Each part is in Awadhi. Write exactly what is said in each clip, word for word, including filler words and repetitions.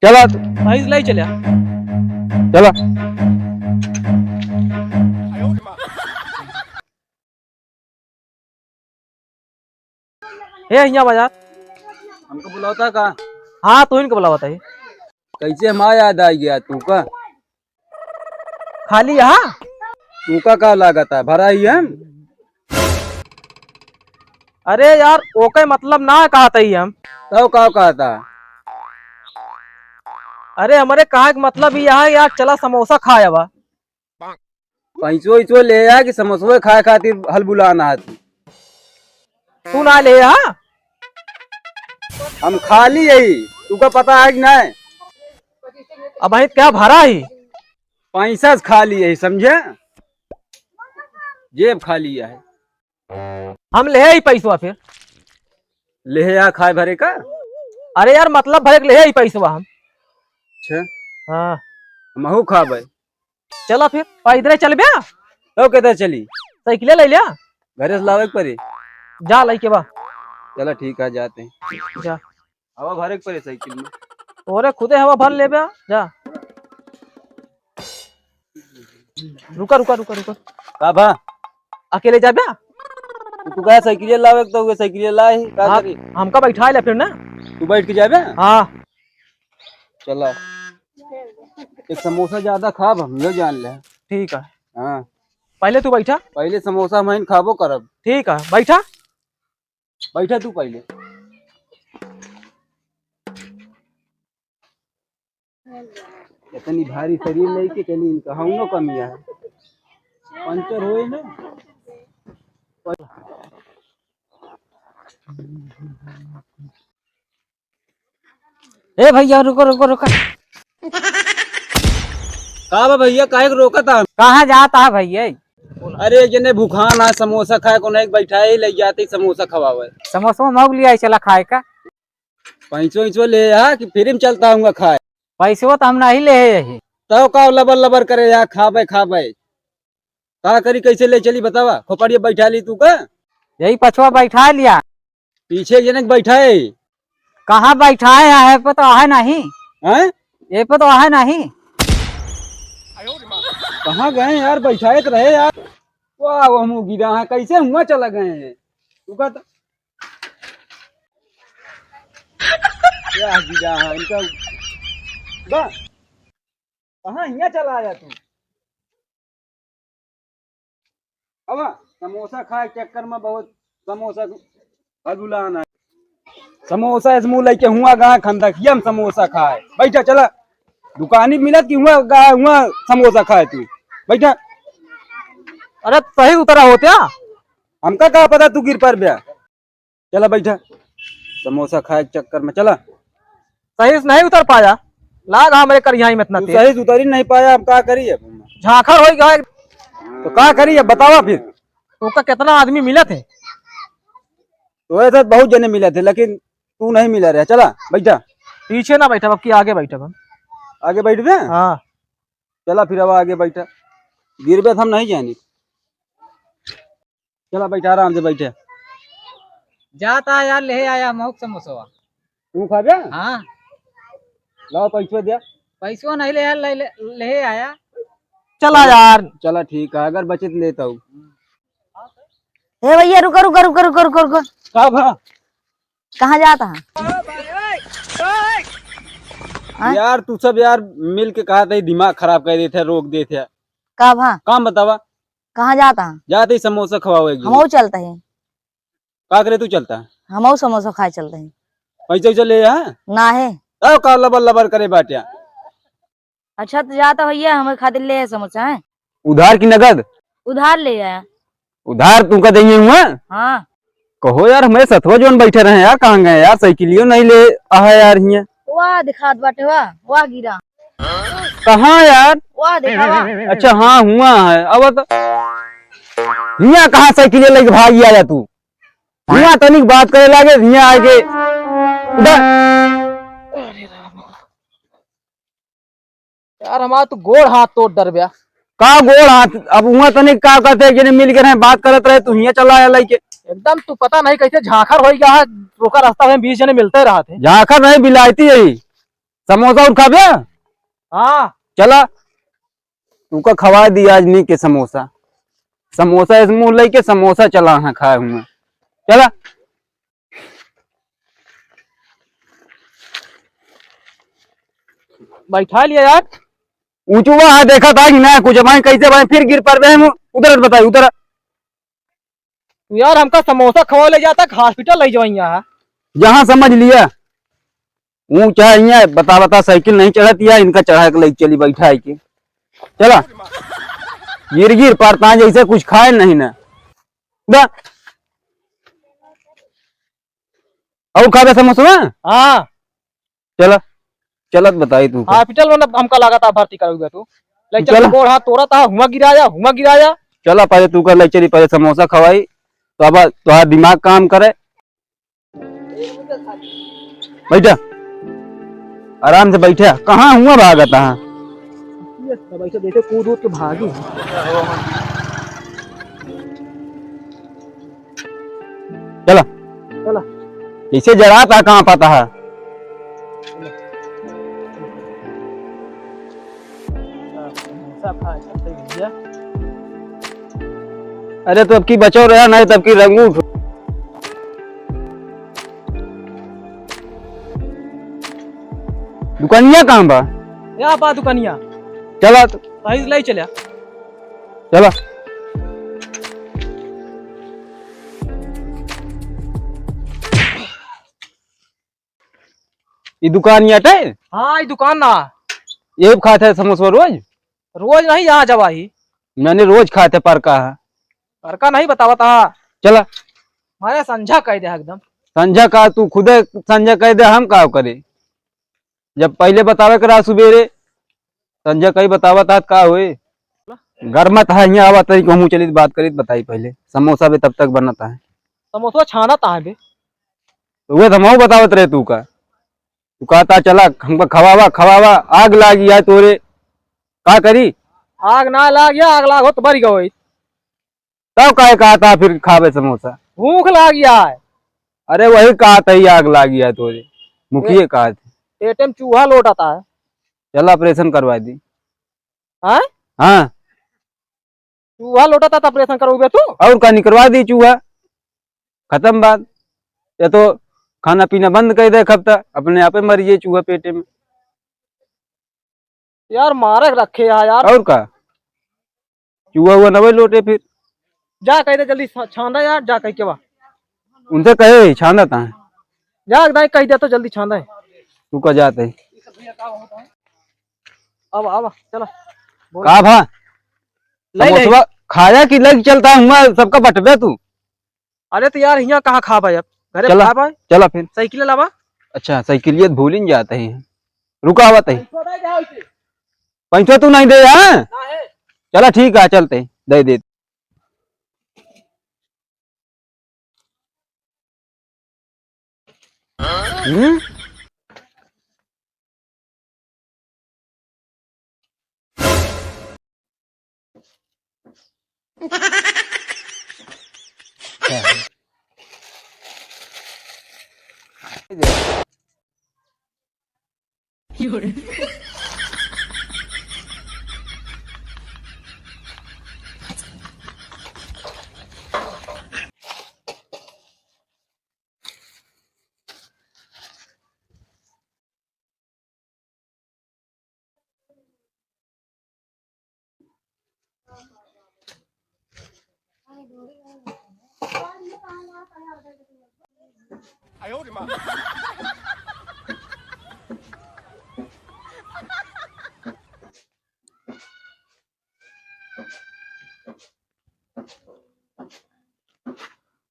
चला। भाई, लाई चला। चला। ए, हियाँ बाजार। हमको बुलावता का? हाँ, तू इनके बुलावता है। कैसे हमारा याद आ गया तू का? खाली यहाँ? तू का, का लागत है? भरा ही हम? अरे यार, ओके मतलब ना कहत ही हम। तब का कहता? अरे, हमरे कहा के मतलब ई है यार, चला समोसा खाए आवा। पैसो वैसो ले आ कि समोसवे खाए खातिर हलबुलाना है तू? तू ना ले आ? हम खाली यही, तुका पता है कि नहीं? अब भाई क्या भरा ही? पैसा से खाली यही, समझे? जेब खाली है। हम लेहे ही पैसवा फिर। लेहे आ खाए भरे का? अरे यार, मतलब भरे के लेहे ही पैसवा हम। अच्छा। हाँ। हमहू खाबे। चला फिर, पैदरे चलबे? तो केदर चली? साइकिले ले लिया। घरे से लावे के पड़ी। जा लइके बा। चला ठीक है, जाते हैं। जा। हवा भरे के पड़े साइकिल में। ओरे खुदे हवा भर लेबे, जा। रुका, रुका, रुका, रुका। का भा? अकेले जाबे? तू कहा साइकिल लावे तो वो साइकिल लाए ही, का हाँ, करी? हमका बैठा ले फिर ना। तू बैठ के जाबे? हाँ। चला। एक समोसा ज्यादा खाब हम, यो जान ले। ठीक है। हाँ। पहले तू बैठा। पहले समोसा हम खाबो करब। ठीक है, बैठा। बैठा तू पहले। इतनी भारी शरीर लेके चली, इनका हौनो कमी है। पंचर होए ना। ए भैया, रुको, रुको, रुको। का बा भैया, काहे के रोकत है? कहाँ जात है भैया? अरे, जने भूखान है, समोसा खाए को नहीं बैठा है, ले जाते ही समोसा खवावे। समोसा मौग लिया है, चला खाए का। पैसो वैसो ले आ कि फ्री में चलता हूँ खाए। पैसो तो हम नहीं ले है यही। तो का लबर लबर करे या खाबे खाबे। का करी, कैसे ले चली बतावा? खोपड़िया बैठा ली तू का? यही पछवा बैठा लिया। पीछे एक जने के बैठा है। कहाँ बैठा है? यहाँ पे तो आहे नहीं। हैं? ये पे तो आहे नहीं। कहाँ गए यार, बैठाए तो रहे यार। वाह, वो हम गिरा है, कैसे हुआ चला गए हैं? तू का तो क्या गिरा है इनका? बा, कहाँ हियाँ चला आया तू? अब समोसा खाए के चक्कर में बहुत समोसा हलबुलान है। समोसा इस मुँह लेके हुआ गा खंदकिया में समोसा खाए। बैठा चला। दुकानी मिलत कि हुआ गा हुआ समोसा खाए तू। बैठा। अरे सही उतरा होत्या। हमका का पता तू गिर पर बे। चला बैठा, समोसा खाए के चक्कर में चला। सही से नहीं उतर पाया, लाग हमरे करिहाई में इतना तू तेल। सही से उतर ही नहीं पाया, अब का करी अब? झांखर होई गया। तो का करी अब बतावा फिर? ओका कितना आदमी मिलत है? तो ऐसे बहुत जने मिलत है, लेकिन तू नहीं मिला रहा। चला बैठा। पीछे ना बैठा, अब की आगे बैठा हम। आगे बैठ बे? हाँ। चला फिर अब आगे बैठा, गिरबे तो हम नहीं जानी। चला बैठा, आराम से बैठे। जाता यार, ले आया महुक समोसवा। तू खाबे? हाँ। लाओ पैसवा दे। पैसवा नहीं ले यार, ले, ले, ले आया। चला यार। चला ठीक है, अगर बचे तो लेता हूँ। ए भैया, रुको, रुको, रुको, रुको, रुको, रुको। का भा? कहाँ जाता है? हाँ? यार, तू सब यार मिल के कहा था, दिमाग खराब कर देते, रोक देते। का भा? काम बतावा। कहाँ जाता है? जाते ही समोसा खवाओ एक जगह। हमहू चलता है। का करे तू चलता है? हमहू समोसा खाए चलता है। पैसा वैसा ले है? ना है। आओ का लबर लबर करे बाटिया। अच्छा, तो जाता भैया, हमें खातिर ले है समोसा, है? उधार की नगद? उधार ले आया। उधार तुमका देंगे हुआ? हाँ। कहो यार, हमारे सथवा जोन बैठे रहे यार, कहाँ गए यार? साइकिलियो नहीं ले आहा यार हियाँ। वाह, दिखात बाटे, वाह, वाह गिरा। कहाँ यार? वाह, देखा, वाह। अच्छा, हाँ, हुआ है। अब तो हियाँ कहाँ साइकिलिया लेके भाग आया तू? हियाँ तनिक बात करे लागे, हियाँ आके उधर। यार, हमारा तू गोड़ हाथ तोड़ डर बया। का गोड़ हाथ? अब हुआ तनिक का कहते, एक जने मिल के रहे, बात करत रहे, तू हियाँ चला आया लइके। एकदम तू पता नहीं कैसे झांखर हो गया है, रोका रास्ता में बीस जने मिलते रहते हैं। झांखर नहीं, बिलायती यही। समोसा उठ खाबे? हाँ। चला, तू का खवा दी आज नी के समोसा। समोसा इस मुँह लेके समोसा चला हाँ खाए हुए। चला। बैठा लिया यार। ऊँचू बा, हाँ, देखा था कि ना कुछ भाई कैसे भाई फिर गिर पड़बे हम। उतर बताई, उतर। तू यार हमका समोसा खवा ले जाता, hospital ले जावा यहाँ। जहाँ समझ लिया। ऊँचा हियाँ बता बता साइकिल नहीं चढ़त या, इनका चढ़ा के ले चली बैठा है के। चला। गिर गिर पड़ता है जैसे कुछ खाए नहीं ना। बा। और खाबे समोसा? हाँ। चला। चलत बताई तू। Hospital में ना हमका लागत है भर्ती करोगे तू। ले चल चला। गोड़ हाथ तोड़ा था, हुआ गिराया, हुआ गिराया। चला पहले तू कर ले चली, पहले समोसा खवाई। तो अब तोहार दिमाग काम करे। बैठा, आराम से बैठा। कहाँ हुआ भागत है? बैठा, देखे कूद उद के भागी। चला। चला। इसे जरा था, कहाँ पता है? समोसा खा सकते भैया। अरे तो अब की बचो रहा, नहीं तो अब की रंगू उठो। दुकानिया कहाँ बा? या बा दुकानिया। चला तो। भाई ले चला। चला। ई दुकान याटे? हाँ, ई दुकान ना। ये खात है समोसा रोज? रोज नहीं, यहाँ जब आई। मैंने रोज खात है, पर का है? पर का नहीं बतावत हा। चला। मारे संझा कह दे एकदम। संझा का तू खुदे संझा कह दे, हम का करे? जब पहले बतावे के रहा सुबेरे, संझा कहीं बतावत आत का होए? गरमत है, यहाँ आवा तरी कहूँ चलित बात करित बताई पहले। समोसा भी तब तक बनत है। समोसा छानत है बे। तो वह तो हमहू बतावत रहे तू का। तू कहता चला हमको खवावा, खवावा, आग लागी है तोरे। का करी? आग ना लाग या, आग लाग हो तो बरी गई। तब काहे कहता फिर खावे समोसा? भूख लाग या है। अरे वही कहत है आग लागी है तोरे। मुखिए कहत है। पेटे में चूहा लोटता है। चला ऑपरेशन करवा दी। हाँ? हाँ। चूहा लोटता तो ऑपरेशन करवाबे तू? और का निकलवा दी चूहा। खत्म बात। या तो खाना पीना बंद कर दे एक हफ्ता, अपने आपे मर जाए चूहा पेटे में। यार मारे रखे है यार। और का? चूहा हुआ नवे लोटे फिर। जा कह दे जल्दी छा-, छांदा यार, जा कह के बा। उनसे कहे छांदा ता है। जा दाई कह दे तो जल्दी छांदा है। तू का जात है? अब, अब, चला। बोल। का भा? ले, ले। समोसवा खाया कि लग चलता है हुआ सबका बटबे तू? अरे तो यार, हियाँ कहाँ खा पाए अब? घरे चला, खा पाए? चला फिर। साइकिल लावा। अच्छा, साइकिलिया भूलिन जात है। रुका आवत है। पैसा तू नहीं दे, हाँ? ना है। चला ठीक है, चलते हैं, दे दे। हम्म?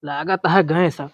लागत है गए सब।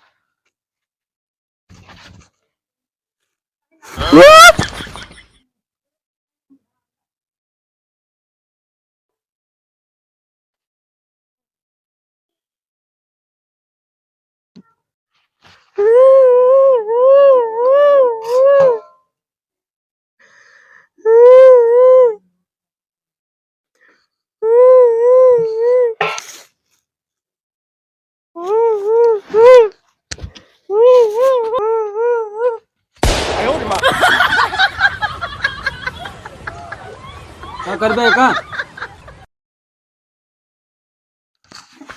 का करबे का?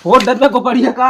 फोड़ देबे को पड़िया का?